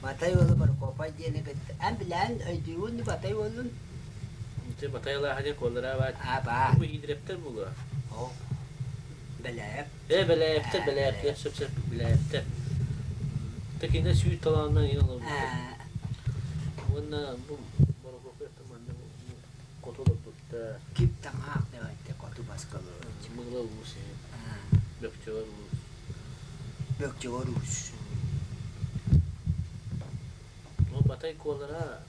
Батай уола Борокуопай диэни кытта эн билээн өйдүүгүн дуу Батай уолун? Ити Батай алааһа диэн куоллара баар. Аа баар. Бу Иидирэптэр буолуо. Оо. Бэлээп. Ээ Бэлээптэр, Бэлээптэр, сөп сөп Бэлээптэр. Такина сүүт талаанынан иин олорбуттар. Уонна бу Борокуопай манна хоту олорбуттар. Кип таҥаах дэвайте хоту баскалар. Мыгла уус Бөкчөҕөр уус. Бөкчөҕөр уус. Ол Батай куолара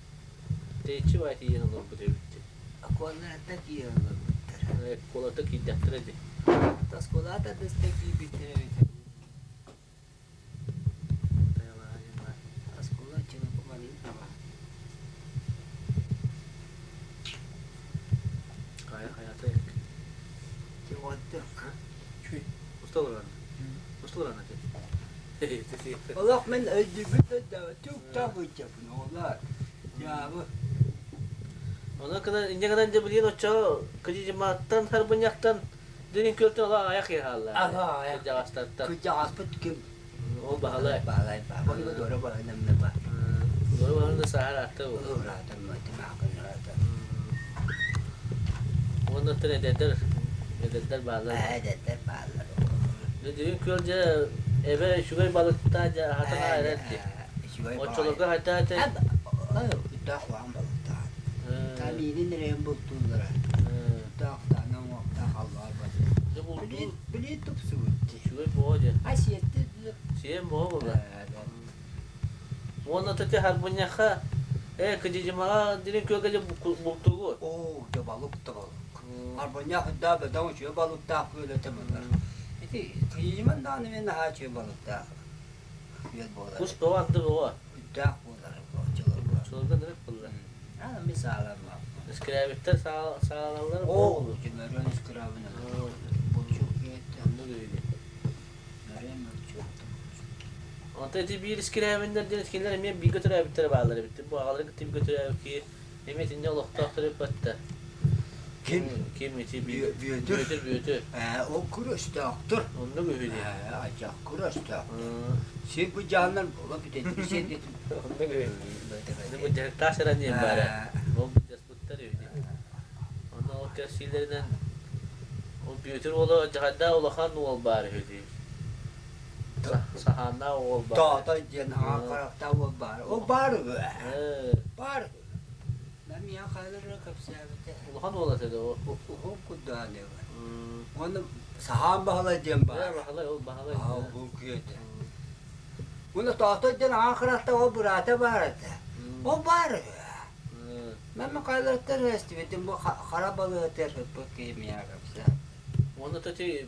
тэйиччи баай тиийэн олорбут эбит. Куоларата тиийэн олорбуттар. Куолата киирдэхтэрэ дии. Тоскулата дыста киирбиттэр эбит. Оскуола чымпыманын таба. Хайа хайата Тиҕоттук. Чүй, усталаран. Усталаран ати. Олох мен өйдүүбүт да тук-так ыйдьабын оҕолор. Дьаабы. Онон кынан инньэ гынан дьэ билигин оччоҕо кыдьымааттан харбынньахтан Дирин күөлтэн ола аҕайах киһи хаалла. Аҕайах. Кырдьаҕастартан. Кырдьаҕаспыт ким? Ол Баһылай. Баһылай баа. Онно Дора баһынамна ба. Дора баһында саһар аатта буолар. Ыраатан матемаакын ыраатан. Уонна оттон эдэрдэр эдэрдэр бааллар. Эдэрдэр бааллар. Дирин күөл дьэ эбэ үчүгэй балыктаа дьэ аһатан аайар дии. Оччолорго хайдах этэ? Үттээх улахан балыктаах. Тамиинин эрэйин бултууллара. Үттээх таана уҥуохтаах аллаар Билии Билии тупсубут дии. Үчүгэй буо дьэ. А сиэтти Сиэн буо була. Уонна тати харбынньахха э кыдьыдьымаҕа дирин күөлгэ дьэ бултуугу. Оо, да балык да балык. Харбынньах да бөдөҥ үчүгэй балыктаах күөл этэ буолар. Ити кыдьыдьыман даҕаны мен наһаа үчүгэй балыктаах күөл буолар. Кус бөҕө анды бөҕө. Үрдээх буолар оччолорго. Оччолорго нырык буолла. Аа, ми сааламмаппын. Искирээбиттэр саалаллар Оо, Мөрөн искирээбин Булчук диэттэ. Оннук үһү. Мөрөн булчук. Онто ити биир искирээбиннэр диэн кинилэр эмиэ бииргэ төрөөбүттэрэ бааллар эбит. Бу аҕаларын кытта бииргэ төрөөбүт киһи эмиэ итиннэ олохтоохтор эбит Ким? Ким ити Бүөтүр. Бүөтүр Бүөтүр. Ээ, ол күрөстөөхтөр. Оннук үһү дии. Ээ, ачах күрөстөөхтөр. Сир быдьааннар буола бүтэтин сиэрдэтин. Оннук үһү. Бу дьарыктаах сирэн диэн баара. Ол былдьаспыттар үһү дии. Онно ол кэпсииллэринэн ол Бүөтүр уола дьаһайдаах улахан уол баар үһү дии. Саһааннаах уол баар. Тоотой диэн аҕа харахтаах уол баар. Ол баар үһү. Баар үһү. Миэхэ хайалара кэпсээбитэ. Улахан уол этэ да Уһун курдаан Уонна Саһаан Баһылай диэн баар. Баһылай ол Баһылай. Аа, уһун күөтэ. Уонна Тоотой диэн аҕа харахта ол быраата баар этэ. Ол баар үһү. Мен хайаларыттан эстибитим бу хара балыгытыгар сыппыт киһи миэхэ кэпсээн. Уонна тати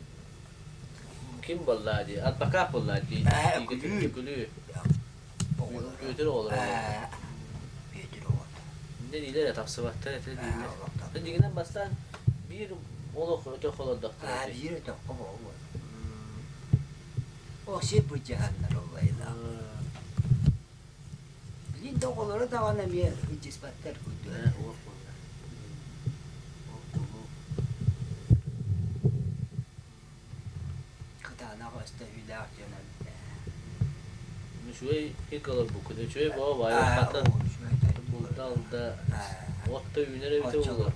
ким буолла дии? Адвокат буолла дии. Ээ, күлүү. Күлүү. Оҕолор. Бүөтүр оҕолоро. Ээ, Бүөтүр оҕото. Иннэ диилэр ээ, тахсыбаттар этэ дииллэр. Дьиҥинэн бастаан биир олох өтөх олордохтор Аа, этэ. биир өтөххө буолуо. О, сир былдьаһаннар ол айылаах. Билин да оҕолоро даҕаны эмиэ илдьиспэттэр курдук. Ээ, уох буолла. Уох буолуо. Кытаанах өстөһүүлээх дьон эбит ээ. Үчүгэй ик олорбуккут. Үчүгэй боо баайы хата булда-алда от да үүнэр эбитэ буолуо.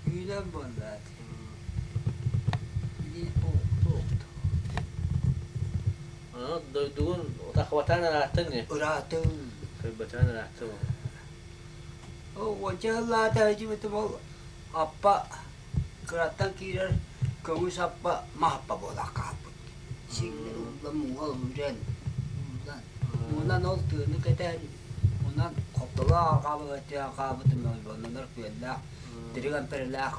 Үүнэн буолла Дойдугун тахватаан ырааттын ини. Ырааттын. Кырбатаан ыраатта буолуо. Уонча сыллаата сылдьыбытым ол аппа Кыраттан киирэр көҥүс аппа маһаппа буолан хаалбыт. Сиҥнэр ууллан муҥха үүрэн, ууллан, муҥунан ол тыаны кэтээн, мунан хоптолоох арҕаабыга түһэн хаалбытым ойбоннонор күөллээх, дириҥ эмпэрэлээх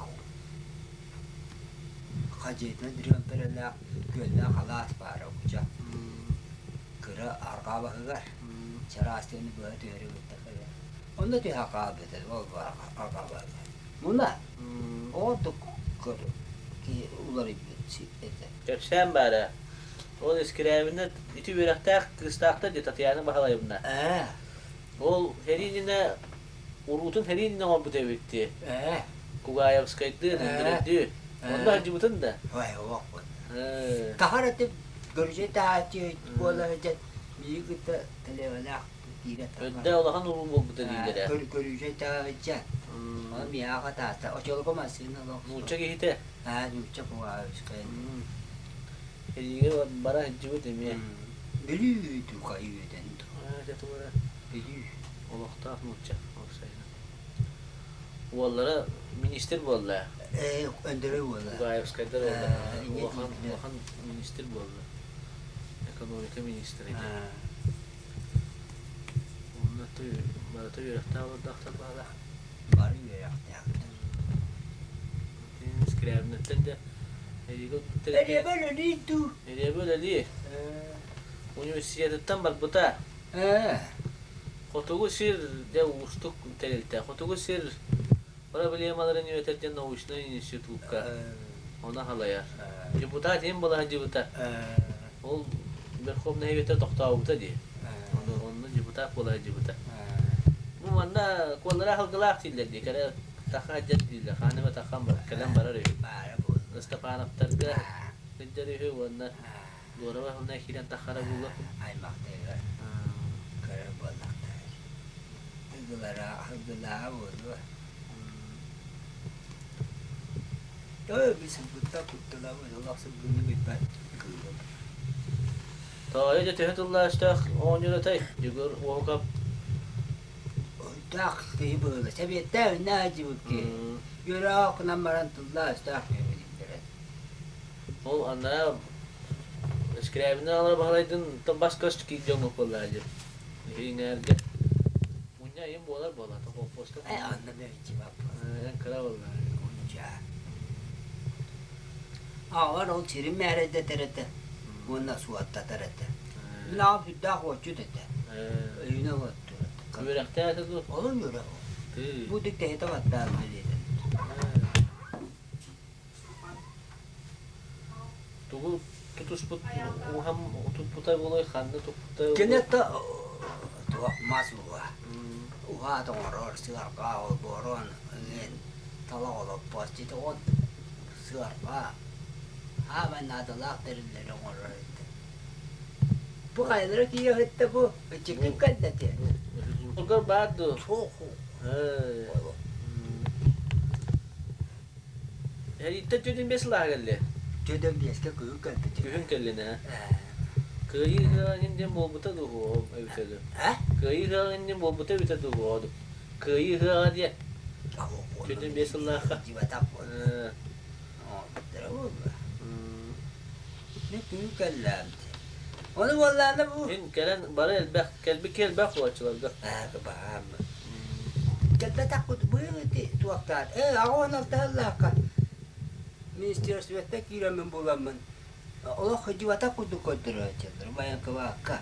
хадьыытынан дириҥ эмпэрэлээх күөллээх алаас баара куча. Кыра арҕаа баһыгар чараас тыаны быһа түһэри кытта кэлэр. Онно түһэн хаалбыт ол арҕаа баһыгар. Муна ордук киһи уларыйбыт этэ. Кэпсээн баара. Ол Искирээбинэ ити үөрэхтээх кыыстаахтар дии Татьяна Баһылаевна. Ээ. Ол Хэриининэ уруутун Хэриининэ оҥорбут эбит дии. Ээ. Кугаевскайдыын, Өндөрөйдүү. Онно сылдьыбытын да? Ой, олохпун. Таһар этим, көрүчэ таһааччы буола сылдьан, миигин кытта телевэлээх. киирэ Өддө улахан уруу буолбута дииллэрэ. Көрүүчэ таһычча. Ол миэхэ таата. Очолго массыына олох. Нуучча киһитэ. Аа, нуучча Пугачевскай. Эриигэ бара сылдьыбыт эмиэ. Бүлүү тука үөдэн. Аа, дьэ тугара. Бүлүү. Олохтоох нуучча уопсайынан. Уоллара министр буолла. Ээ, Өндөрөй уола. Бугаевскайдар уоллара. Улахан, улахан министр буолла. Экономика министрэ. Онно барыта үөрэхтээх олордоохтор баала. Бары үөрэхтээхтэр. Скрябинаттан да Эриэбэ Эриэбэ үлэлиир дуу? Эриэбэ үлэлиир. Университеттан барбыта. Хотугу сир дьэ уустук тэрилтэ. Хотугу сир проблемаларын үөрэтэр диэн научнай институкка ону халайар. Депутат иһин була сылдьыбыта. Ол Верховный Советтар тохтообута дии. Ону онно депутат буола сылдьыбыта. Бу манна куоллара халгылаах дииллэр дии. Кэрэ таха дьэр дииллэр. Хаан эмэ тахан бар, кэлэн барар үһү. Ыстапаанаптарга сылдьар үһү уонна Дуораба ханна киирэн таххара буолуо. Аймахтарыгар көрөр буоллахтара. Ыгылара, ыгылаа буолуо. Той сылгыттан куттанабын, олох сылгыны билбэт кыылым. Тоойо дьэ төһө тыллаах оонньуур этэй? Дьөгүөр Уоһукап. Өйдөөх киһи быһыыла. Сэбиэттээх үннэ дьибит киһи. Үөрэх гынан баран тыллаах өстөөх киһи билиттэрэ. Ол анараа Скрябина алара Баһылайдын бас-көс дьоҥҥо буоллаа дьэ. Иһиҥээргэ. Мунньа айым буолар буолла, колхозка. Э, анна бэвичи Эн кыра буолла. Унча. Аҕалар ол сирин мээрэйдэтэр этэ уонна суоттатар этэ. Мин аҕам сүрдээх отчут этэ. Өйүнэн оттуур этэ. Үөрэхтээх этэ дуо? Олун үөрэх. Бу диктэһитэ баттаан билиэтэ. Тугу тутуспут уһам туппута буолуой, ханна туппута буолуой? Кинетто туох мас уһа. Уһаа тоҥорор, сыарҕа олбуорун, ыҥын, талах олоппос, дьитоҕун сыарҕа. Аамай наадалаах тэриллэри оҥорор этэ. Бу хайалара киирэ сытта бу? Ыччыккын кэллэти. Олгор баар дуо? Суох. Эрииттэн түөтүн биэс сылааһа кэллэ. Түөтүн биэскэ күһүн кэлбит. Күһүн кэллин ээ. Кыайыы ыһыаҕын диэн буолбута дуу эбитэ дуу? Кыайыы ыһыаҕын диэн буолбута эбитэ дуу? Кыайыы ыһыаҕа диэн. Түөтүн биэс сыллаахха. Дьибатах буолла. Буолла. Мин күһүн кэллэм. Ону буоллаана бу. Мин кэлэн бары элбэх, кэлбит элбэх буолаччыларга. Аа, баам. Кэлбэтэхпит быйыл ити туохтаат. Ээ, аҕа алтаһаллаахха министерствоттан киирэммин буламмын олох сылдьыбатах курдук көрдөрөөччүлэр военкомакка.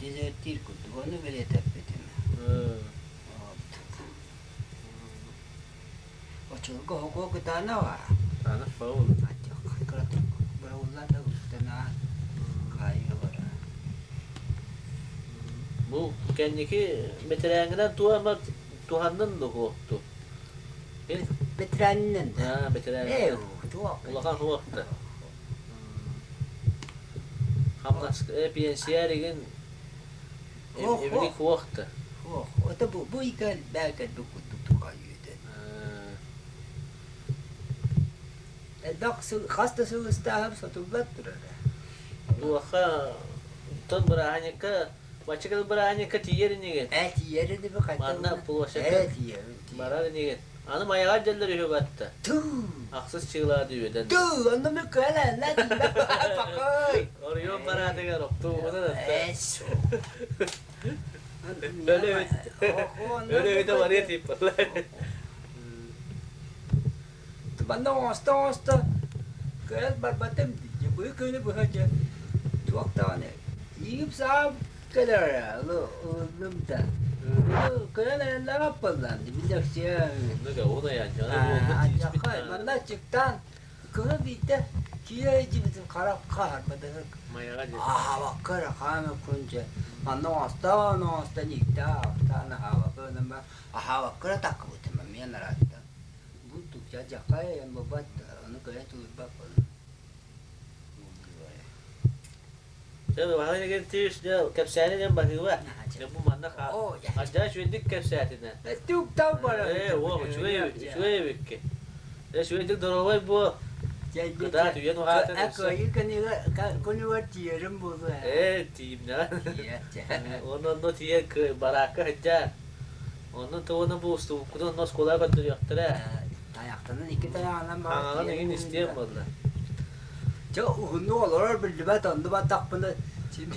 Дезертир курдук, ону бэлиэтэппитим. Оччолорго хокуо кытаанаҕа. Кытаанах баҕа Кыратык быраҕыллан да кытанаан хаайыы бара. Бу кэнники бэтэрээҥҥинэн туох эмэ туһаннын дуо ту? Бэтэрээнинэн да? Аа, бэтэрээнинэн. Ээ, туох Улахан суох да. Хамнас пенсия эригин эбили суох да. Суох. Ото бу бу икэл бэкэл бу курдук тухайыыты. Элбэх сыл хас да сыл ыстааһым сотуллан турара. Туохха тон бырааһынньыкка бачча бырааһынньыкка тиийэр инигин. Ээ тиийэр инибин хайта Манна площадька Ээ тиийэбин барар инигин. Аны майаҕа дьэллэр үһү батта. Туу! Ахсыс чыылаады үөдэн. Туу! Онно мен кэлэн Пакой! Оройуон параадыгар оптуобунан атта. Эс. Өлө өтө барыа тииппаллар. Манна оҥосто-оҥосто кыайан барбатым дии. Быһы күнү быһа дьэ туох даҕаны иигим-саам кэлэр эрэ ыллым да. Кыайан айаннаабат буоллаам дии билэксийэ. Манна аччыктаан кыһын биирдэ киирэ илдьибитим харах хаһарбатыгар аһаабакка эрэ хаама күн дьэ манна оҥостон оҥостон ииктээх-аахтаан аһаабакка аһаабакка эрэ таккыбытым эмиэ нарааттан. Бу дьахай бабат ону кыайан тулуйбат буоллум. Дьэ, Баһылай Иннокентьевич, дьэ, кэпсээни диэн баһыыба. Дьэ бу манна хадьаа үчүгэйдик кэпсээтинэ. Туктан барар. Ээ, уох үчүгэй үчүгэй эбикки. Э үчүгэйдик доруобай буол. Кытаат үйэн уһаатын өссө. Кыайыы күнүгэр тиийэрим буолуо. Ээ, тиийимнэҕин. Онно онно тиийэн бараакка сылдьаар. Онно тугуна бу устубуккутун онно оскуолаҕа көрдөрүөхтэрэ. Тайахтанан икки тайаҕынан Хаҥаҕын игин истиэм буолла. Чэ уһуннук олорор биллибэт онну бардахпына син.